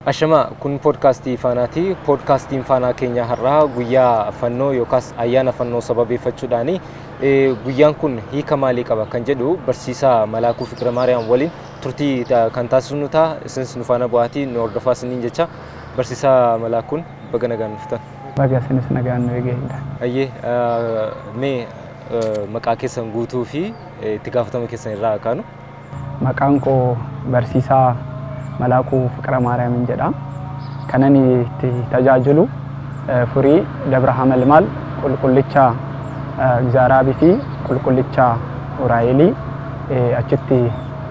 Ashama kun poodkaastii Faanaati. Poodkaastiin Faanaa keenya har'aa guyyaa fannoo yookaas ayyaana fannoo sababeeffachuudhaani guyyaan kun hiika maalii qaba kan jedhu barsiisaa Malaakuu Fiqira Maariyaam waliin turtii kan taasisnu ta'a. Isinis nu faana bu'aatii nu hordofaa isiniin jecha. Barsiisaa Malaakuun, baga nagaan dhuftan. Baga isinis nagaan nu eegedha. Ayyee, mee maqaa keessan guutuu fi itti gaafatama keessan irraa kaanu. Maqaan koo barsiisaa Malaakuu Fiqira Maariyaamin jedha. Kan ani itti tajaajilu Furii Dabra Hamalmaal Qulqullicha Gizaraabii fi Qulqullicha Uraa'elii achitti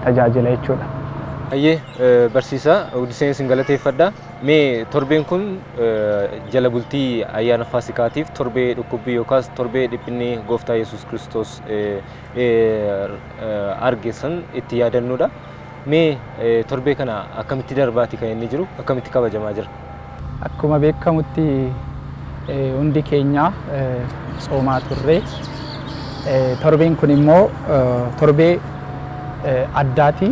tajaajila jechuudha. Ayyee, barsiisaa, guddiseen isin galateeffadha. Mee torbeen kun jala bultii ayyaana Faasikaatiif torbee dhukkubbii yookaas torbee dhiphinni gooftaa Yesuus Kiristoos arge san itti yaadannudha. Mee torbee kana akkamitti darbaati kan inni jiru, akkamitti kabajamaa jira? Akkuma beekamutti hundi keenya tsoomaa turre. Torbeen kun immoo torbee addaati.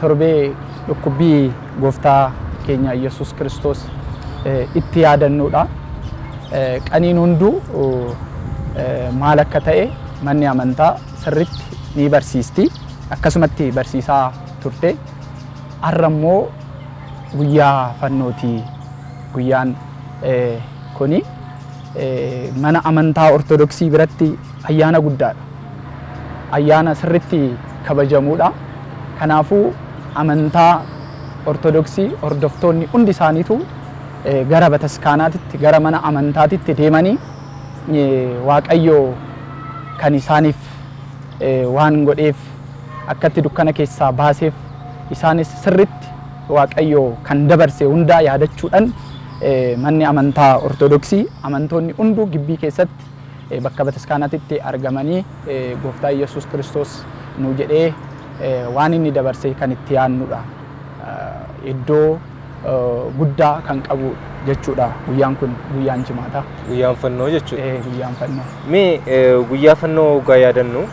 Torbee dhukkubbii gooftaa keenya Yesuus Kiristoos itti yaadannudha. Qaniin hunduu maal akka ta'e manni amantaa sirriitti ni barsiisti. Akkasumatti barsiisaa turte. Har'a immoo guyyaa fannooti. Guyyaan kuni mana amantaa Ortodoksii biratti ayyaana guddaadha. Ayyaana sirriitti kabajamuudha. Kanaafuu amantaa Ortodoksii hordoftoonni hundi isaaniitu gara bataskaanaatitti, gara mana amantaatitti deemanii Waaqayyo kan isaaniif waan godheef, akkatti dukkana keessaa baaseef, isaanis sirriitti Waaqayyo kan dabarse hundaa yaadachuudhaan manni amantaa Ortodoksii amantoonni hunduu gibbii keessatti bakka bataskaanaatitti argamanii gooftaa Yesuus Kiristoos nu jedhee waan inni dabarse kan itti yaadnudha. Iddoo guddaa kan qabu jechuudha guyyaan kun, guyyaan jimaataa. Guyyaan fannoo jechuudha. Guyyaan fannoo. Mee guyyaa fannoo waggaa yaadannu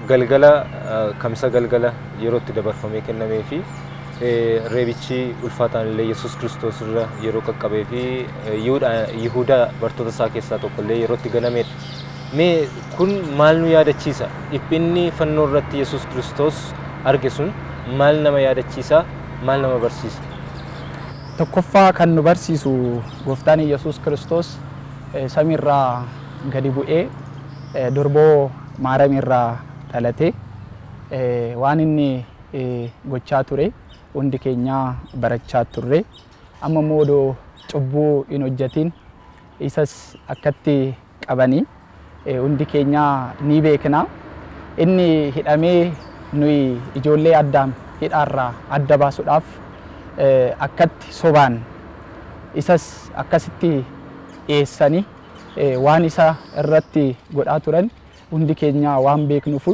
galgala kamisa galgala yeroo itti dabarfamee kennamee fi reebichi ulfaataan illee Yesuus Kiristoos irra yeroo qaqqabee fi Yihudaa bartoota isaa keessaa tokko illee yeroo itti ganamedha. Mee kun maal nu yaadachiisa? Dhiphinni fannoo irratti Yesuus Kiristoos arge sun maal nama yaadachiisa? Maal nama barsiisa? Tokkoffaa kan nu barsiisu gooftaan Yesuus Kiristoos samiirraa gadi bu'ee durboo Maariyaam dhalate, waan inni gochaa ture hundi keenya barachaa turre. Amma immoo odoo cubbuu hin hojjetin isas akkatti qabanii hundi keenya ni beekna. Inni hidhamee nuyi ijoollee Addaam hidhaarraa adda baasuudhaaf akkatti sobaan isas akkasitti dhiyeessanii waan isa irratti godhaa turan hundi keenya waan beeknuuf,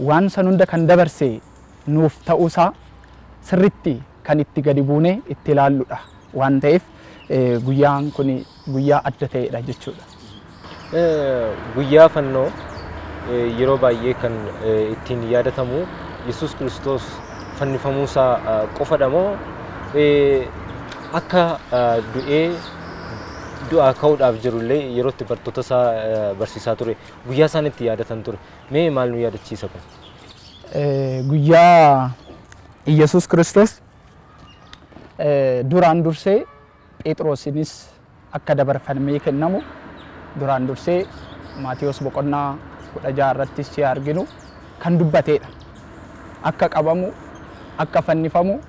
waan san hunda kan dabarse nuuf ta'uusaa sirriitti kan itti gadi buunee itti ilaalludha waan ta'eef guyyaan kun guyyaa adda ta'edha jechuudha. Guyyaa fannoo yeroo baay'ee kan ittiin yaadatamu Yesuus Kiristoos fannifamuusaa qofadha moo akka du'ee du'aa ka'uudhaaf jirullee yeroo itti bartoota isaa barsiisaa ture guyyaa isaan itti yaadatan ture? Mee maal nu yaadachiisa kun? Guyyaa Iyyasuus Kiristoos duraan dursee Phexrosinis akka dabarfamee kennamu duraan dursee Maatiyos boqonnaa 16 irratti si arginu kan dubbateedha. Akka qabamu, akka fannifamu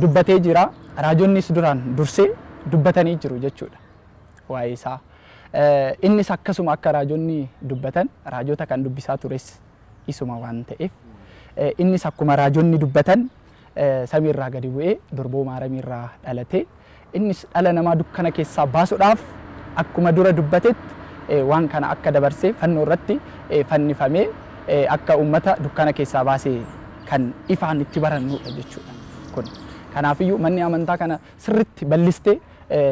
dubbatee jira. Raajonnis duraan dursee dubbatanii jiru jechuudha waa'ee isaa. Innis akkasuma akka raajonni dubbatan, raajota kan dubbisaa tures isuma waan ta'eef, innis akkuma raajonni dubbatan samiirraa gadi bu'ee durboo Maariyaam dhalate, innis dhala namaa dukkana keessaa baasuudhaaf akkuma dura dubbatetti waan kana akka dabarsee fannoo irratti fannifamee akka uummata dukkana keessaa baasee kan ifaan itti barannudha jechuudha kun. Kanaafiyyuu manni amantaa kana sirriitti bal'istee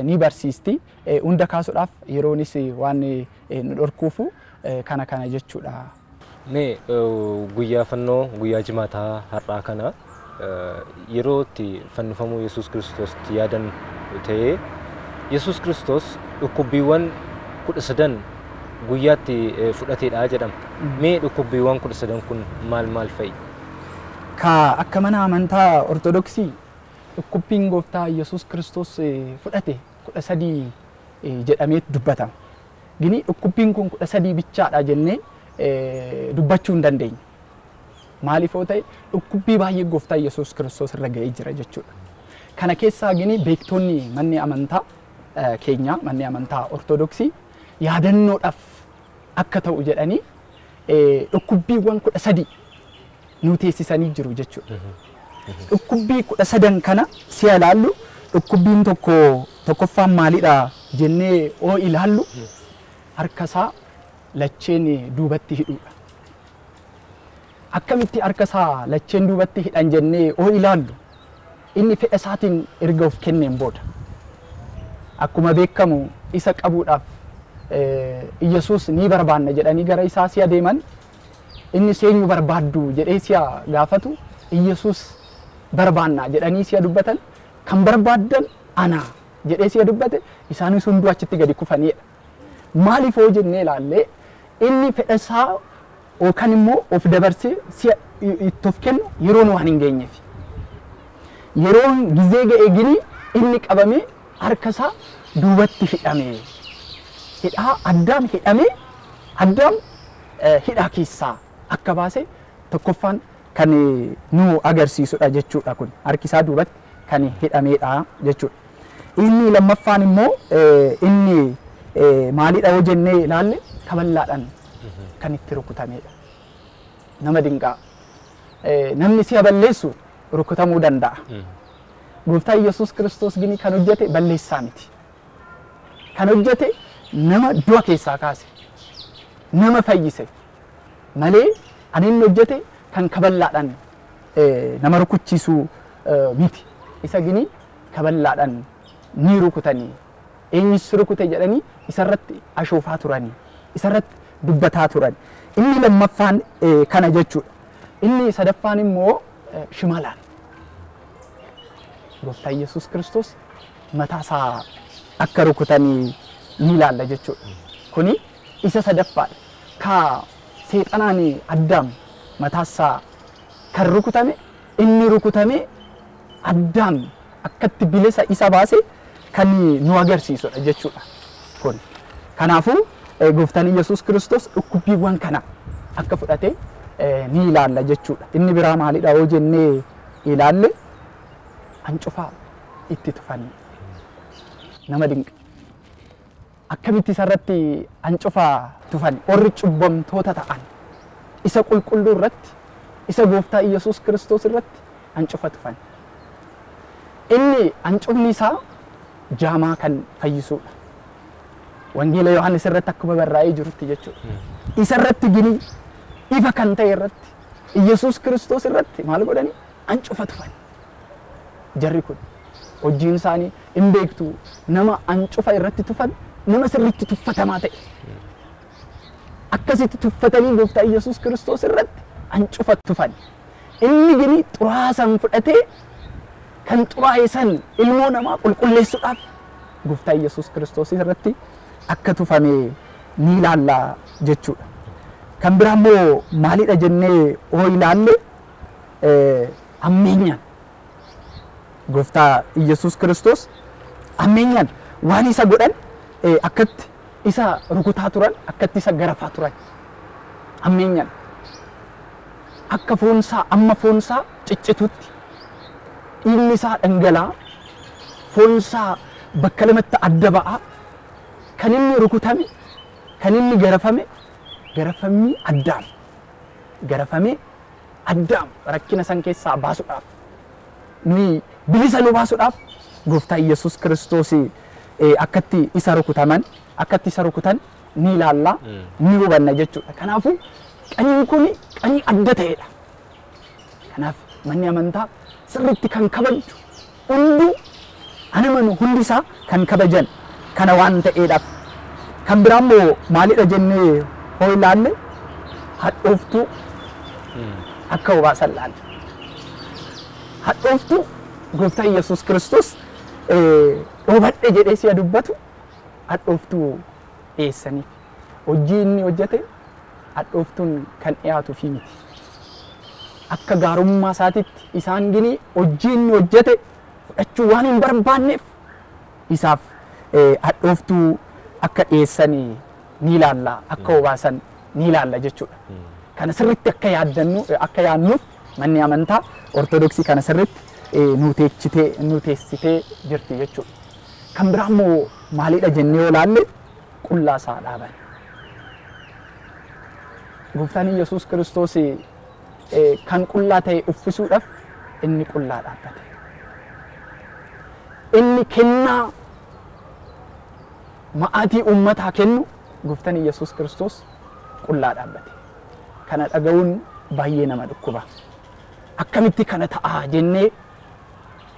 ni barsiisti. Hunda kaasuudhaaf yeroonis waan nu dhorkuufu kana jechuudha. Mee guyyaa fannoo guyyaa jimaataa har'aa kana yeroo itti fannifamuu Yesuus Kiristoositti yaadan ta'ee Yesuus Kiristoos dhukkubbiiwwan 13 guyyaatti fudhateedha jedhama. Mee dhukkubbiiwwan 13 kun maal maal fa'i? Ka akka mana amantaa Ortodoksii dhukkubbiin gooftaa Yesuus Kiristoos fudhate 13 jedhamee dubbatama. Gini dhukkubbiin kun 13 bichaadha jennee dubbachuu hin dandeenyu. Maaliif yoo ta'e dhukkubbii baay'ee gooftaa Yesuus Kiristoos irra ga'ee jira jechuudha. Kana keessaa gini beektonni manni amantaa keenya manni amantaa Ortodoksii yaadannoodhaaf akka ta'u jedhanii dhukkubbiiwwan 13 nu teessisanii jiru jechuudha. Dhukkubbii 13 kana si'a ilaallu dhukkubbiin tokkoffaan maalidha jennee oo ilaallu harkasaa lacheen duubatti hidhuudha. Akkamitti harkasaa lacheen duubatti hidhan jennee oo ilaallu inni fedha isaatiin erga of kenneen booda akkuma beekamu isa qabuudhaaf Yesuus ni barbaanna jedhanii gara isaa si'a deeman inni seenyu barbaaddu jedhee si'a gaafatu Yesuus barbaanna jedhanii si'a dubbatan kan barbaaddan ana jedhee si'a dubbate isaanis hunduu achitti gadi kufanidha. Maaliif hoo jennee ilaallee inni fedha isaa yookaan immoo of dabarsee si'a itti of kennu yeroon waan hin geenyeef. Yeroon gizee ga'e gini inni qabamee harka isaa duubatti hidhame. Hidhaa Addaam hidhamee Addaam hidhaa keessaa akka baase tokkoffaan kan nu agarsiisudha jechuudha kun harki isaa duubatti kan hidhameedha jechuudha. Inni lammaffaan immoo inni maalidha yoo jennee ilaalle kaballaadhaan kan itti rukutamedha. Nama dinqaa. Namni si'a balleessu rukutamuu danda'a. Gooftaa Yesuus Kiristoos gini kan hojjete balleessaa miti. Kan hojjete nama du'a keessaa kaase, nama fayyise malee ani inni hojjete kan kaballaadhaan nama rukuchiisu miti. Isa gini kaballaadhaan ni rukutanii, eenyus rukute jedhanii isarratti ashoofaa turanii, isarratti dubbataa turan. Inni lammaffaan kana jechuudha. Inni sadaffaan immoo shimalaan. Gooftaa Yesuus Kiristoos mataa isaa akka rukutanii ni ilaalla jechuudha. Kuni isa sadaffaadha. Ka seexanaan Addaam mataa isaa kan rukutame inni rukutame Addaam akkatti bilisa isa baase kan nu agarsiisudha jechuudha. Kun kanaafuu gooftaan Yesuus Kiristoos dhukkubbiiwwan kana akka fudhate ni ilaalla jechuudha. Inni biraa maalidha yoo jennee ilaalle hancufaa itti tufan nama dinqa. Akkamitti isarratti hancufaa tufan warri cubbamtoota ta'an isa qulqulluu irratti isa gooftaa Yesuus Kiristoos irratti hancufa tufan. Inni hancufni isaa jaamaa kan fayyisuudha. Wangeela Yohaannis irratti akkuma barraa'ee jirutti jechuudha. Isa irratti gini ifa kan ta'e irratti Yesuus Kiristoos irratti maal godhani hancufa tufan. Jarri kun hojiin isaanii hin beektu nama hancufa irratti tufan nama sirriitti tuffatamaa ta'e. Akkasitti tuffatanii gooftaa Yesuus Kiristoos irratti hancufa tufan. Inni gini xuraasan fudhatee kan xuraa'e san ilmoo namaa qulqulleessuudhaaf gooftaa Yesuus Kiristoos irratti akka tufame ni ilaalla jechuudha. Kan biraa immoo maalidha jennee oo ilaalle ammeenyaan gooftaa Yesuus Kiristoos ammeenyaan waan isa godhan akkatti isa rukutaa turan akkatti isa garafaa turan ammeenyaan akka foonsaa amma foonsaa ciccitutti dhiigni isaa dhangala'aa foonsaa bakka lamatti adda ba'aa kan inni rukutame kan inni garafame garafamni Addaam garafame Addaam rakkina san keessaa baasuudhaaf nuyi bilisa nu baasuudhaaf gooftaa Yesuus Kiristoos akkatti isa rukutaman akkatti isa rukutan ni ilaalla ni hubanna jechuudha. Kanaafuu qaniin kun qanii adda ta'edha. Kanaaf manni amantaa sirriitti kan kabaju hunduu anamanu hundi isaa kan kabajan kana waan ta'eedhaaf. Kan biraa immoo maalidha jennee hoo ilaalle hadhooftuu akka obaasan laalle. Hadhooftuu gooftaa Yesuus Kiristoos dhoobadhe jedhee si'a dubbatu hadhooftuu dhiyeessaniif. Hojii inni hojjete hadhooftuun kan dhiyaatuufi miti. Akka gaarummaa isaatitti isaan gini hojii inni hojjete fudhachuu waan hin barbaanneef isaaf hadhooftuu akka dhiyeessan ni ilaalla, akka obaasan ni ilaalla jechuudha. Kana sirriitti akka yaaddannu akka yaadnuuf manni amantaa Ortodoksii kana sirriitti nu teessitee jirti jechuudha. Kan biraa immoo maalidha jennee yoo ilaalle qullaa isaa dhaaban. Gooftaan Yesuus Kiristoos kan qullaa ta'e uffisuudhaaf inni qullaa dhaabbate. Inni kennaa ma'aatii uummataa kennu gooftaan Yesuus Kiristoos qullaa dhaabbate. Kana dhaga'uun baay'ee nama dhukkuba. Akkamitti kana ta'a jennee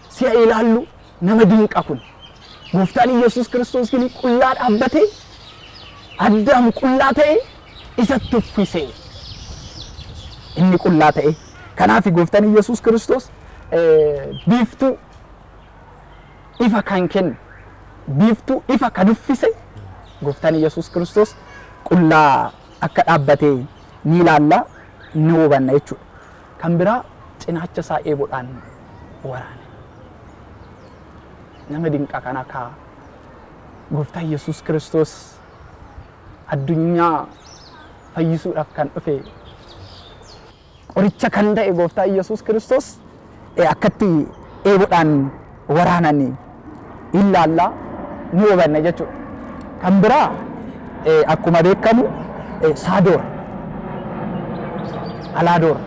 si'a ilaallu nama dinqa kun. Gooftaan Yesuus Kiristoos kini qullaa dhaabbate, Addaam qullaa ta'e isatti uffise. Inni qullaa ta'e. Kanaaf gooftaan Yesuus Kiristoos biiftuu ifa kan kennu, biiftuu ifa kan uffise gooftaan Yesuus Kiristoos qullaa akka dhaabbate ni ilaalla, ni hubanna jechuudha. Kan biraa cinaacha isaa eeboodhaan waraane. Nama dinqa kana akka gooftaan Yesuus Kiristoos addunyaa fayyisuudhaaf kan dhufe qoricha kan ta'e gooftaan Yesuus Kiristoos akkatti eeboodhaan waraanan ilaalla, ni hubanna jechuudha. Kan biraa akkuma beekamu Saadoor, Alaadoor,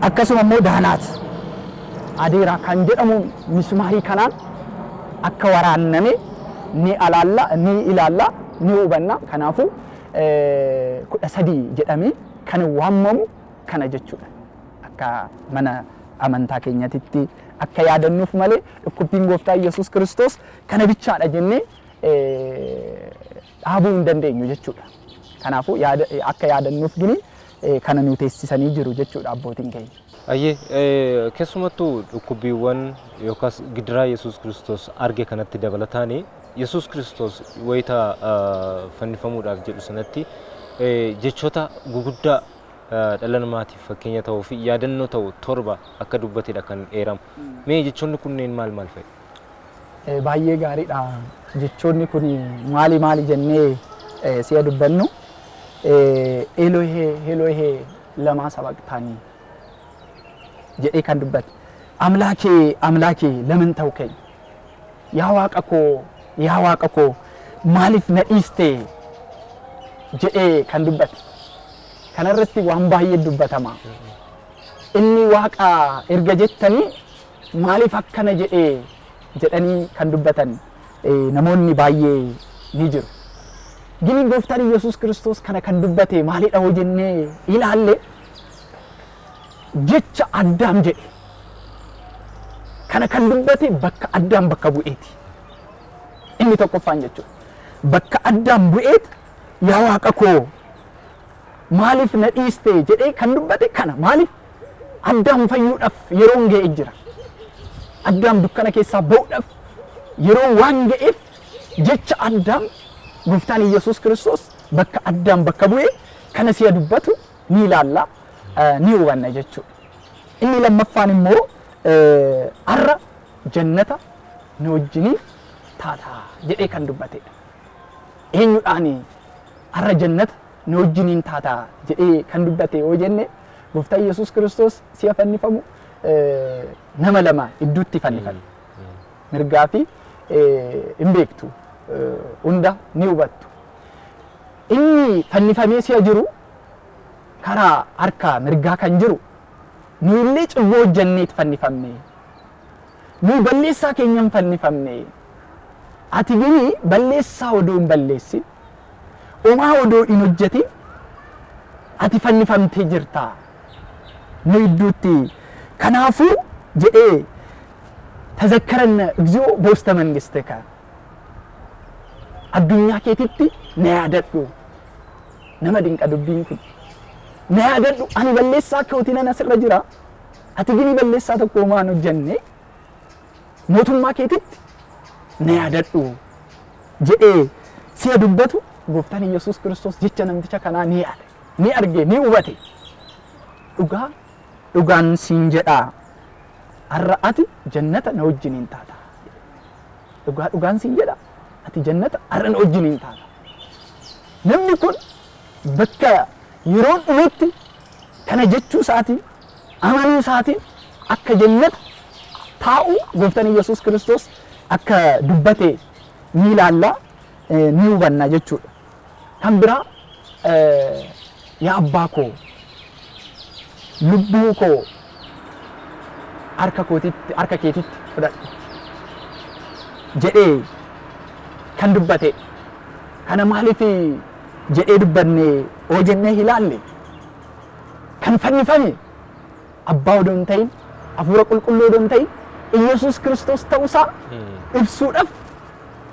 akkasuma immoo Daanaat, Adeeraa kan jedhamu mismaarii kanaan akka waraanname ni alaalla, ni ilaalla, ni hubanna. Kanaafuu 13 jedhamee kan waamamu kana jechuudha. Akka mana amantaa keenyatitti akka yaadannuuf malee dhukkubbiin gooftaa Yesuus Kiristoos kana bichaadha jennee dhaabuu hin dandeenyu jechuudha. Kanaafuu akka yaadannuuf gini kana nu teessisanii jiru jechuudha abbootiin keenya. Ayyee, keessumattuu dhukkubbiiwwan yookaas gidiraa Yesuus Kiristoos arge kanatti dabalataani Yesuus Kiristoos wayita fannifamuudhaaf jedhu sanatti jechoota guguddaa dhala namaatiif fakkeenya ta'uu fi yaadannoo ta'u 7 akka dubbatedha kan eeramu. Mee jechoonni kunneen maal maal fa'i? Baay'ee gaariidha. Jechoonni kun maali maali jennee si'a dubbannu Elohee Elohee lamaa sabaqtaanii jedhee kan dubbate. Amlaakee amlaakee lamin ta'u keenya. Yaa Waaqa koo yaa Waaqa koo maaliif na dhiiste jedhee kan dubbate. Kanarratti waan baay'ee dubbatama. Inni Waaqa erga jettanii maaliif akkana jedhee jedhanii kan dubbatan namoonni baay'ee ni jiru. Gini gooftaan Yesuus Kiristoos kana kan dubbate maalidha hoo jennee ilaalle jecha Addaam jedhe. Kana kan dubbate bakka Addaam bakka bu'eeti. Inni tokkoffaan jechuudha. Bakka Addaam bu'eet yaa Waaqa koo maaliif na dhiiste jedhee kan dubbate kana. Maaliif Addaam fayyuudhaaf yeroon ga'e jira. Addaam dukkana keessaa ba'uudhaaf yeroo waan ga'eef jecha Addaam gooftaan Yesuus Kiristoos bakka Addaam bakka bu'ee kana si'a dubbatu ni ilaalla, ni hubanna jechuudha. Inni lammaffaan immoo har'a jannata nu wajjiniin taataa jedhee kan dubbatedha. Eenyudhaani har'a jannata nu wajjiniin taataa jedhee kan dubbate yoo jenne gooftaan Yesuus Kiristoos si'a fannifamu nama lama idduutti fannifame. Mirgaa fi hin beektu hunda ni hubattu. Inni fannifamee si'a jiru karaa harka mirgaa kan jiru nu illee cubbuu hojjenneet fannifamne. Nu balleessaa keenyan fannifamne. Ati gini balleessaa odoo hin balleessin, homaa odoo hin hojjetin ati fannifamtee jirta nu idduutti. Kanaafuu jedhee tazakkaranna እግዚኦ በውስተ መንግሥትከ addunyaa keetitti na yaadadhu. Nama dinqa dubbiin kun. Na yaadadhu ani balleessaa kootiin ana asirra jira. Ati gini balleessaa tokko homaa hin hojjenne mootummaa keetitti na yaadadhu jedhee si'a dubbatu gooftaan Yesuus Kiristoos jecha namticha kanaa ni yaade, ni arge, ni hubate. Dhugaa dhugaan siin jedhaa har'a ati jannata na wajjiniin taata. Dhugaa dhugaan siin jedha ati jannata har'a na wajjiniin taata. Namni kun bakka yeroon dhumetti kana jechuu isaatiin amanuu isaatiin akka jannata taa'u gooftaan Yesuus Kiristoos akka dubbate ni ilaalla, ni hubanna jechuudha. Kan biraa yaa abbaa koo lubbuu koo harka keetitti fudhadhu jedhee kan dubbate. Kana maaliif jedhee dubbanne oo jennee ilaalle kan fannifame abbaa odoo hin ta'in hafuura qulqulluu odoo hin ta'in Yesuus Kiristoos ta'uusaa ibsuudhaaf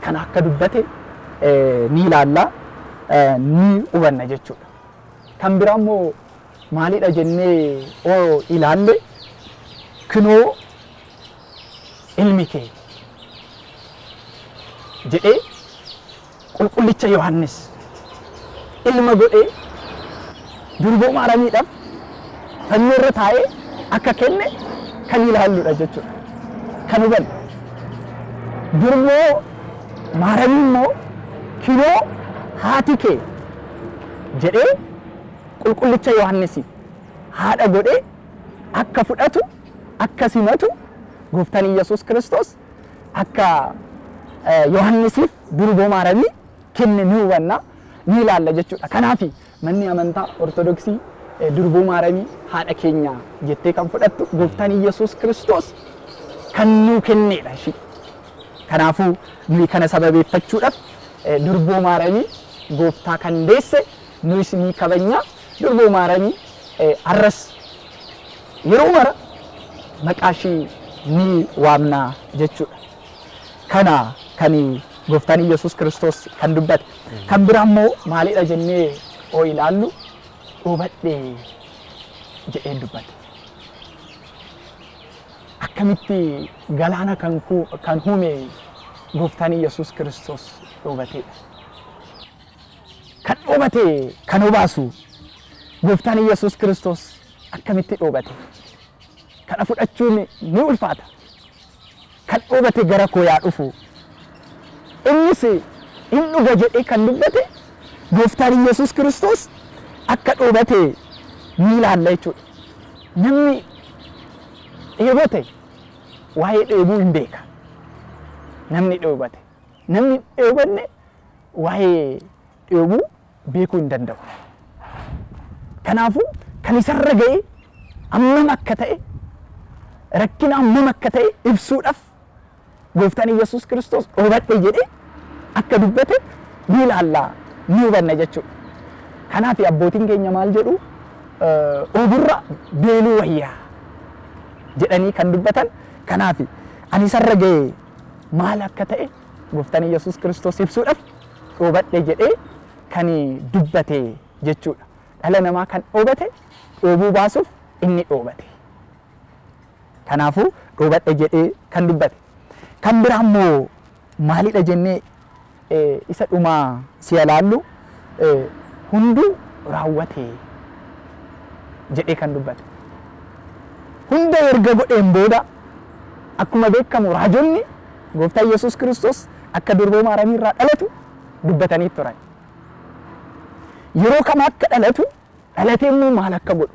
kan akka dubbate ni ilaalla, ni hubanna jechuudha. Kan biraa immoo maalidha jennee oo ilaalle kunoo ilmi kee jedhee qulqullicha Yohaannis ilma godhee durboo Maariyaamiidhaaf fannoo irra taa'ee akka kenne kan ilaalludha jechuudha. Kan hubanne durboo Maariyaam immoo kinoo haati kee jedhee qulqullicha Yohaannisiif haadha godhee akka fudhatu akka simatu gooftaan Yesuus Kiristoos akka Yohaannisiif durboo Maariyaamii kenne ni hubanna, ni ilaalla jechuudha. Kanaaf manni amantaa Ortodoksii durboo Maariyaamii haadha keenya jettee kan fudhattu gooftaan Yesuus Kiristoos kan nuu kennedha ishee. Kanaafuu nuyi kana sababeeffachuudhaaf durboo Maariyaamii gooftaa kan deesse nuyis ni kabajna. Durboo Maariyaamii har'as yeroo mara maqaa ishee ni waamna jechuudha. Kana kan gooftaan Yesuus Kiristoos kan dubbate. Kan biraa immoo maalidha jennee oo ilaallu dhoobadhee jedhee dubbate. Akkamitti galaana kan uume gooftaan Yesuus Kiristoos dhoobateedha. Kan dhoobate kan obaasu gooftaan Yesuus Kiristoos akkamitti dhoobate? Kana fudhachuun ni ulfaata. Kan dhoobate gara koo yaa dhufu. Innis hin dhuga jedhee kan dubbate gooftaan Yesuus Kiristoos akka dhoobate ni ilaalla jechuudha. Namni dheebote waa'ee dheebuu hin beeka. Namni dheebote. Namni dheebonne waa'ee dheebuu beekuu hin danda'u. Kanaafuu kan isarra ga'e hammam akka ta'e rakkina hammam akka ta'e ibsuudhaaf gooftaan Yesuus Kiristoos dhoobadhe jedhee akka dubbate ni ilaalla, ni hubanna jechuudha. Kanaaf abbootiin keenya maal jedhu dheeburra beeluu wayyaa jedhanii kan dubbatan. Kanaaf ani isarra ga'e maal akka ta'e gooftaan Yesuus Kiristoos ibsuudhaaf dhoobadhe jedhee kan dubbate jechuudha. Dhala namaa kan dhoobate dhoobuu baasuuf inni dhoobate. Kanaafuu dhoobadhe jedhee kan dubbate. Kan biraa immoo maalidha jennee isa dhumaa si'a ilaallu hunduu raawwate jedhee kan dubbate. Hunda erga godheen booda akkuma beekamu raajonni gooftaan Yesuus Kiristoos akka durboo Maariyaamii irraa dhalatu dubbatanii turan. Yeroo kam akka dhalatu dhalatee immoo maal akka godhu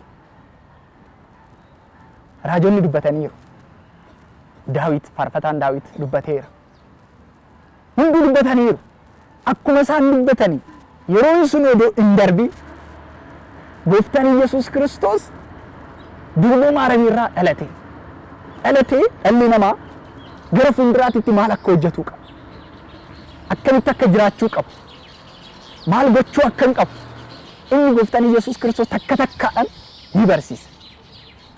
raajonni dubbataniiru. Daawit faarfataan Daawit dubbateera. Hunduu dubbataniiru. Akkuma isaan dubbatanii yeroon sun odoo hin darbi gooftaan Yesuus Kiristoos durboo Maariyaamii irraa dhalate. Dhalatee dhalli namaa gara fuulduraatti maal akka hojjetuu qabu, akkamitti akka jiraachuu qabu, maal gochuu akka hin qabu inni gooftaan Yesuus Kiristoos takka takkaadhaan ni barsiisa.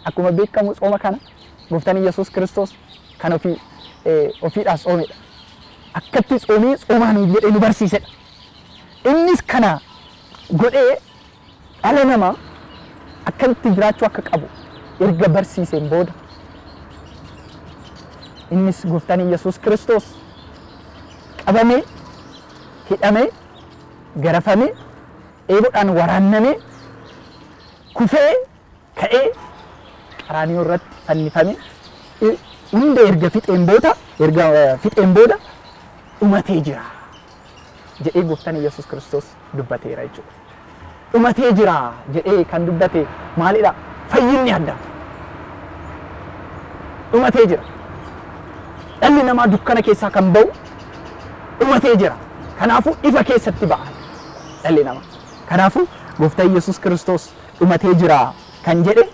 Akkuma beekamu tsooma kana gooftaan Yesuus Kiristoos kan ofiidhaas tsoomedha. Akkatti tsoomee tsoomaa nuyi jedhee nu barsiisedha. Innis kana godhee dhala namaa akkamitti jiraachuu akka qabu erga barsiiseen booda innis gooftaan Yesuus Kiristoos qabamee hidhamee garafamee eeboodhaan waraannamee kufee ka'ee qaraaniyo irratti fannifame hunda erga fixeen booda dhumatee jira jedhee gooftaan Yesuus Kiristoos dubbateera jechuudha. Dhumatee jira jedhee kan dubbate maalidha? Fayyinni adda. Dhumatee jira. Dhalli namaa dukkana keessaa kan ba'u dhumatee jira. Kanaafuu ifa keessatti ba'a dhalli namaa. Kanaafuu gooftaan Yesuus Kiristoos dhumatee jira kan jedhe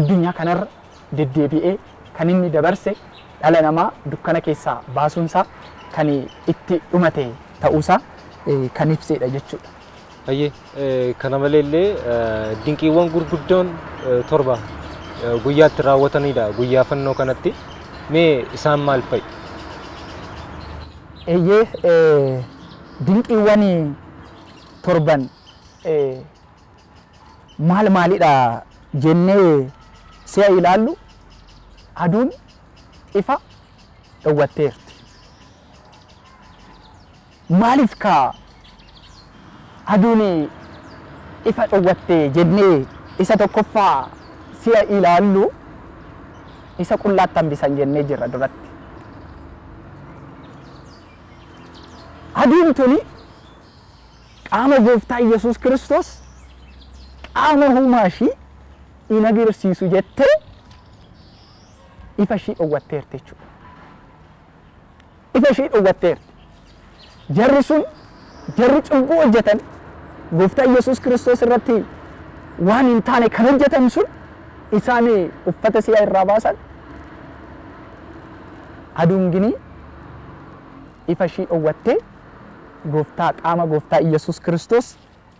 addunyaa kanarra deddeebi'ee kan inni dabarse dhala namaa dukkana keessaa baasuunsaa kan itti dhumate ta'uusaa kan ibsedha jechuudha. Ayyee kana maleellee dinqiiwwan gurguddoon torba guyyaatti raawwatanidha guyyaa fannoo kanatti. Mee isaan maal fa'i? Eeyyee dinqiiwwan torban maal maalidha jennee si'a ilaallu aduun ifa dhowwatteerti. Maaliif kaa aduun ifa dhowwatte jennee isa tokkoffaa si'a ilaallu isa qullaatti hambisan jennee jirra duratti. Aduun tuni qaama gooftaa Yesuus Kiristoos qaama uumaa ishii in agarsiisu jettee ifa ishii dhowwatteerti jechuudha. Ifa ishii dhowwatteerti. Jarri sun jarri cubbuu hojjetan gooftaa Yesuus Kiristoos irratti waan hin taane kan hojjetan sun isaan uffata si'a irraa baasan aduun gini ifa ishii dhowwattee gooftaa qaama gooftaa Yesuus Kiristoos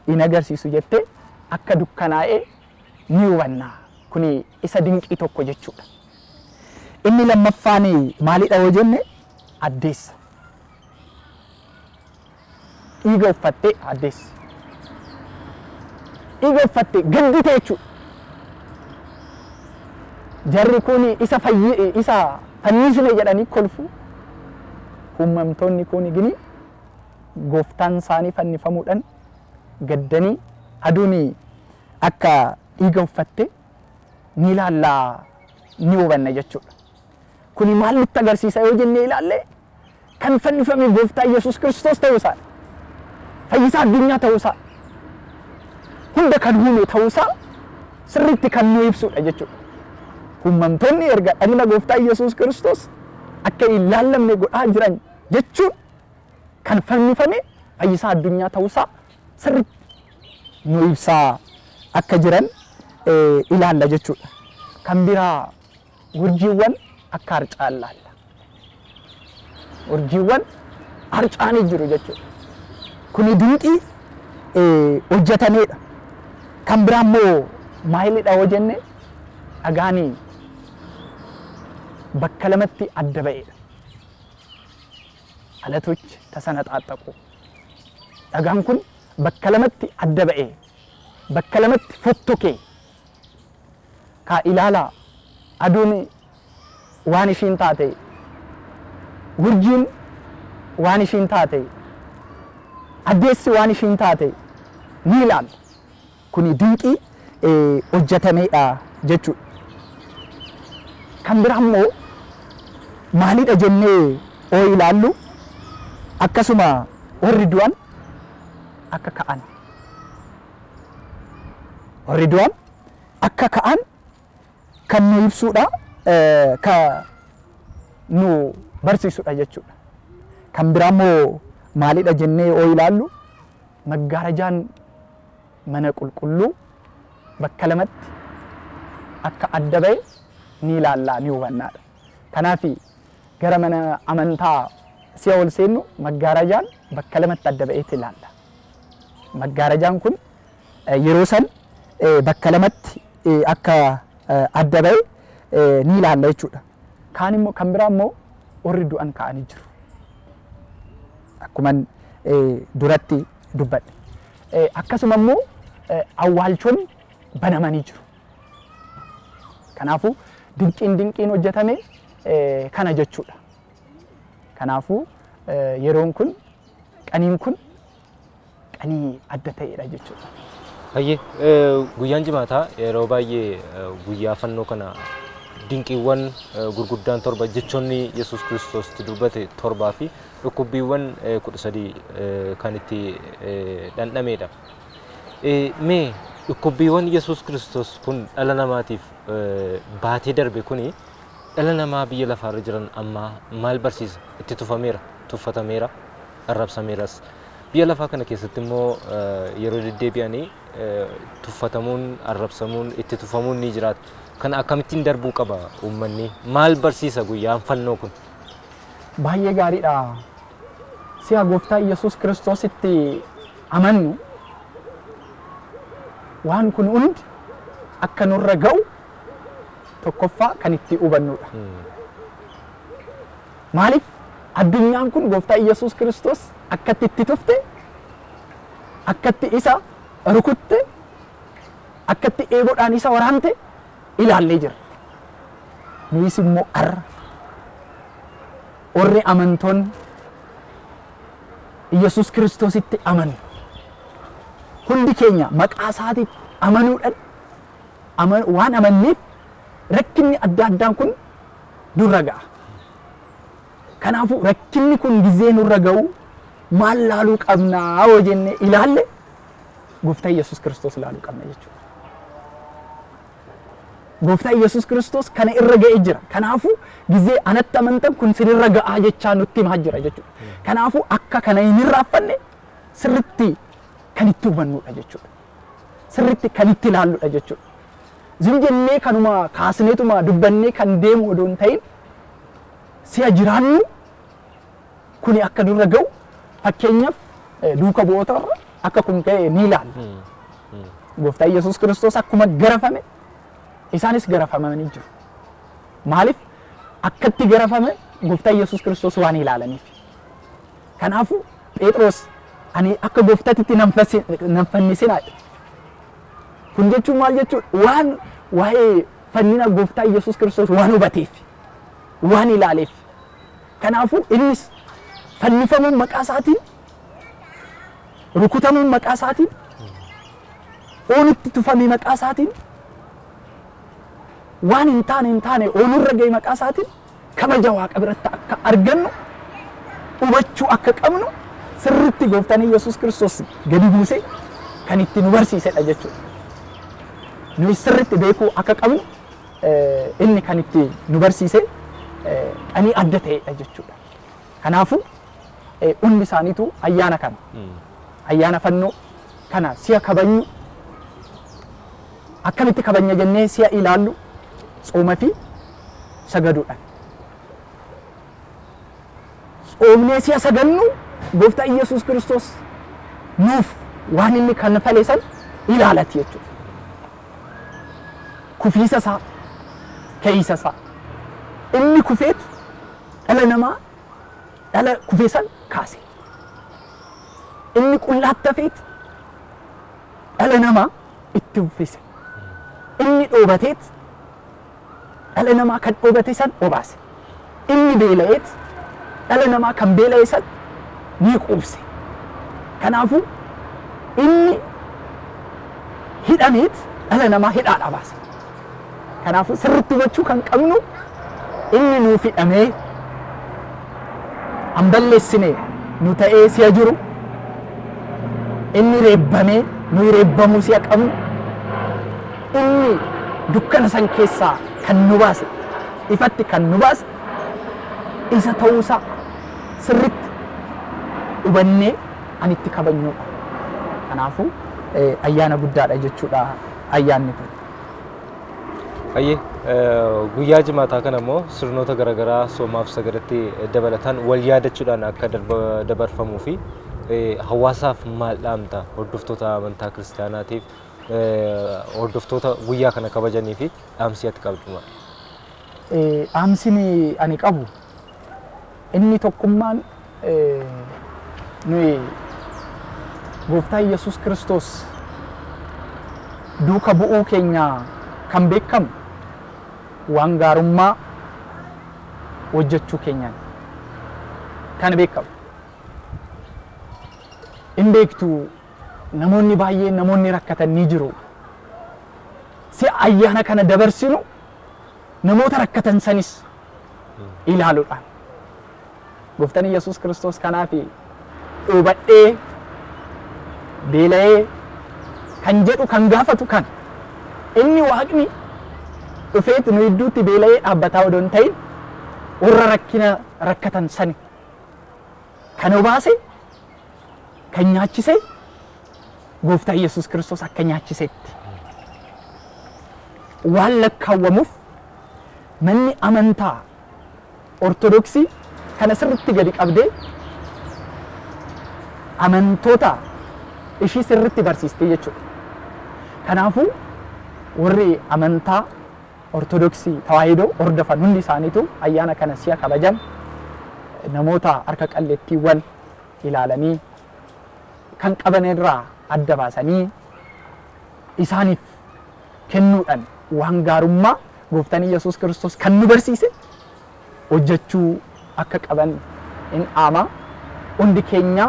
in agarsiisu jettee akka dukkanaa'ee ni hubanna. Kuni isa dinqii tokko jechuudha. Inni lammaffaan maalidha yoo jenne addeessa. Dhiiga uffattee addeessi. Dhiiga uffattee gaddite jechuudha. Jarri kun isa fannisne jedhanii kolfu. Uumamtoonni kun gini gooftaan isaanii fannifamuudhaan gaddanii aduun akka dhiiga uffatte ni ilaallaa ni hubanna jechuudha. Kuni maal nutti agarsiisa yoo jennee ilaalle kan fannifame gooftaa Yesuus Kiristoos ta'uusaa, fayyisaa addunyaa ta'uusaa, hunda kan uume ta'uusaa sirriitti kan nu ibsudha jechuudha. Uumamtoonni erga dhagna gooftaa Yesuus Kiristoos akka hin laallamne godhaa jiran jechuun kan fannifame fayyisaa addunyaa ta'uusaa sirriitti nu ibsaa akka jiran ilaalla jechuudha. Kan biraa urjiiwwan akka harca'an ilaalla. Urjiiwwan harca'anii jiru jechuudha. Kuni dinqii hojjetameedha. Kan biraa immoo maalidha yoo jenne dhagaan bakka lamatti adda ba'eedha. Alatoች ተሰነጣጠቁ። dhagaan kun bakka lamatti adda ba'ee bakka lamatti fottokee kaa ilaalaa aduun waan ishiin taate urjiin waan ishiin taate addeessi waan ishiin taate ni ilaalla. Kuni dinqii hojjetameedha jechuudha. Kan biraa immoo maalidha jennee oo ilaallu akkasuma warri du'an akka ka'an. Warri du'an akka ka'an kan nu ibsuudha, ka nu barsiisudha jechuudha. Kan biraa immoo maalidha jennee oo ilaallu maggaarajaan mana qulqulluu bakka lamatti akka adda ba'e ni ilaallaa ni hubannaadha. Kanaaf gara mana amantaa si'a ol seennu maggaarajaan bakka lamatti adda ba'eetti ilaalla. Maggaarajaan kun yeroo san bakka lamatti akka adda ba'e ni ilaalla jechuudha. Kaan immoo kan biraa immoo warri du'an ka'anii jiru. Akkuma duratti dubbadhe. Akkasuma immoo awwaalchonni banamanii jiru. Kanaafuu dinqiin hojjetame kana jechuudha. Kanaafuu yeroon kun qaniin kun qanii adda ta'edha jechuudha. Hayyee guyyaan jimaataa yeroo baay'ee guyyaa fannoo kana dinqiiwwan gurguddaan 7 jechoonni Yesuus Kiristoos dubbate 7 fi dhukkubbiiwwan 13 kan itti dhandhamedha. Mee dhukkubbiiwwan Yesuus Kiristoos kun dhala namaatiif baatee darbe kuni dhala namaa biyya lafaarra jiran ammaa maal barsiisa? Itti tufameera, tuffatameera, arrabsameeras. Biyya lafaa kana keessatti immoo yeroo deddeebi'anii tuffatamuun, arrabsamuun, itti tufamuun ni jiraata. Kana akkamittiin darbuu qaba uummanni? Maal barsiisa guyyaan fannoo kun? Baay'ee gaariidha. Si'a gooftaa Yesuus Kiristoositti amannu waan kun hundi akka nurra ga'u tokkoffaa kan itti hubannudha. Maaliif addunyaan kun gooftaa Yesuus Kiristoos akkatti itti tufte, akkatti isa rukutte, akkatti eeboodhaan isa waraante ilaallee jirra. Nuyis immoo arra warri amantoonni Yesuus Kiristoositti amanu hundi keenya maqaa isaatitti amanuudhaan waan amanneef rakkinni adda addaan kun nurra ga'a. Kanaafuu rakkinni kun gizee nurra ga'u maal laaluu qabnaa yoo jenne ilaalle gooftaa Yesuus Kiristoos laaluu qabna jechuudha. Gooftaa Yesuus Kiristoos kana irra ga'ee jira. Kanaafuu gizee anatti amantan kun sinirra ga'aa jechaa nutti himaa jira jechuudha. Kanaafuu akka kana hin irraanfanne sirritti kan itti hubannudha jechuudha. Sirritti kan itti ilaalludha jechuudha. Zim jennee kanuma kaasneetuma dubbannee kan deemu odoo hin ta'in si'a jiraannu kuni akka nurra ga'u fakkeenyaaf duuka bu'oota irra akka kun ga'e ni ilaalla. Gooftaa Yesuus Kiristoos akkuma garafame isaanis garafamanii jiru. Maaliif akkatti garafame gooftaa Yesuus Kiristoos waan ilaalaniif. Kanaafuu Phexros ani akka gooftaatti nan fannisinaa. Kun jechuun maal jechuudha? Waan waa'ee fannina gooftaa Yesuus Kiristoos waan hubateef, waan ilaaleef. Kanaafuu innis fannifamuun maqaa isaatiin, rukutamuun maqaa isaatiin, oonitti tufame maqaa isaatiin, waan hin taane oonurra ga'e maqaa isaatiin kabaja Waaqa biratti akka argannu hubachuu akka qabnu sirriitti gooftaan Yesuus Kiristoos gadi buusee kan itti nu barsiisedha jechuudha. Nuyi sirriitti beekuu akka qabnu inni kan itti nu barsiise qanii adda ta'edha jechuudha. Kanaafuu hundi isaaniitu ayyaana kana ayyaana fannoo kana si'a kabajnu akkamitti kabajna jennee si'a ilaallu tsooma fi sagaduudhaan. Tsoomnee si'a sagannu gooftaa Yesuus Kiristoos nuuf waan inni kanfale san ilaalati jechuudha. Kufiisa isaa, ka'iisa isaa. Inni kufeetu dhala namaa dhala kufee san kaase. Inni qullaatti hafeetu dhala namaa itti uffise. Inni dhoobateet dhala namaa kan dhoobate san obaase. Inni beela'eet dhala namaa kan beela'e san ni quubse. Kanaafuu inni hidhameet dhala namaa hidhaadhaa baase. Kanaafuu sirriitti hubachuu kan qabnu inni nuuf hidhamee an balleessine nu ta'ee si'a jiru, inni reebbamee nuyi reebbamuu si'a qabnu, inni dukkana san keessaa kan nu baase, ifatti kan nu baase isa ta'uusaa sirriitti hubannee an itti kabajnudha. Kanaafuu ayyaana guddaadha jechuudha ayyaanni kun. Hayyee guyyaa jimaataa kana immoo sirnoota garaagaraa soomaaf sagadatti dabalataan wal yaadachuudhaan akka dabarfamuu fi hawaasaaf maal dhaamta hordoftoota amantaa kiristaanaatiif hordoftoota guyyaa kana kabajanii fi dhaamsi ati qabdu maal? Dhaamsin ani qabu inni tokkummaan nuyi gooftaa Yesuus Kiristoos duuka bu'uu keenya kan beekamu waan gaarummaa hojjechuu keenyaan kan beekamu. Hin beektu namoonni baay'een namoonni rakkatan ni jiru. Si ayyaana kana dabarsinu namoota rakkatan sanis ilaaluudhaan. Gooftaan Yesuus Kiristoos kanaaf dhoobadhee beela'ee kan jedhu kan gaafatu kan inni waaqni dhufeet nu gidduutti beela'ee dhaabbataa odoo hin ta'in warra rakkina rakkatan sani kan obaase kan nyaachise Gooftaa Yesuus Kiristoos akka nyaachisetti waan lakkaawwamuuf manni amantaa Ortodoksii kana sirriitti gadi qabdee amantoota ishii sirriitti barsiistee jechuudha. Kanaafuu warri amantaa Ortodoksii Tawaahidoo hordofan hundi isaaniitu ayyaana kana si'a kabajan namoota harka qalleettiiwwan ilaalanii kan qaban irraa adda baasanii isaaniif kennuudhaan waan gaarummaa Gooftaan Yesuus Kiristoos kan nu barsiise hojjechuu akka qaban in dhaama. Hundi keenya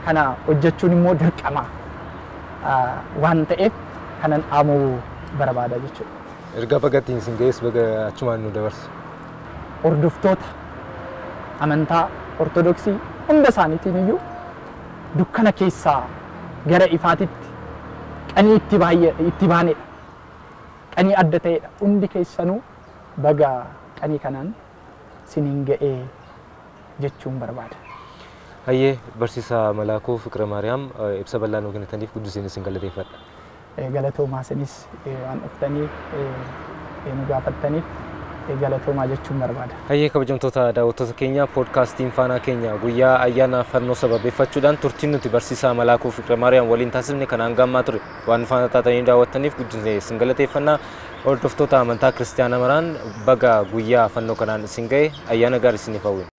kana hojjechuun immoo dirqama waan ta'eef kanan dhaamuu barbaada jechuudha. Ergaa baga ittiin isin ga'es baga achumaan nu dabarsa. Hordoftoota amantaa Ortodoksii hunda isaaniitiin iyyuu dukkana keessaa gara ifaatitti qanii itti baanedha. Qanii adda ta'edha. Hundi keessanuu baga qanii kanaan siniin ga'ee jechuun barbaada. Hayyee barsiisaa Malaakuu Fiqira Maariyaam ibsa bal'aa nuu kennitaniif guddiseen isin galateeffadha. Galatoomaa isinis waan dhuftanii nu gaafattaniif galatoomaa jechuun barbaada. Hayyee kabajamtoota daawwattoota keenya poodkaastiin Faanaa keenya guyyaa ayyaana fannoo sababeeffachuudhaan turtiin nuti barsiisaa Malaakuu Fiqira Maariyaam waliin taasifne kan hanga ammaa ture waan faana taatanii daawwattaniif guddisnee isin galateeffannaa. Hordoftoota amantaa Kiristaanaa maraan baga guyyaa fannoo kanaan isin ga'e ayyaana gaarii isiniif hawwina.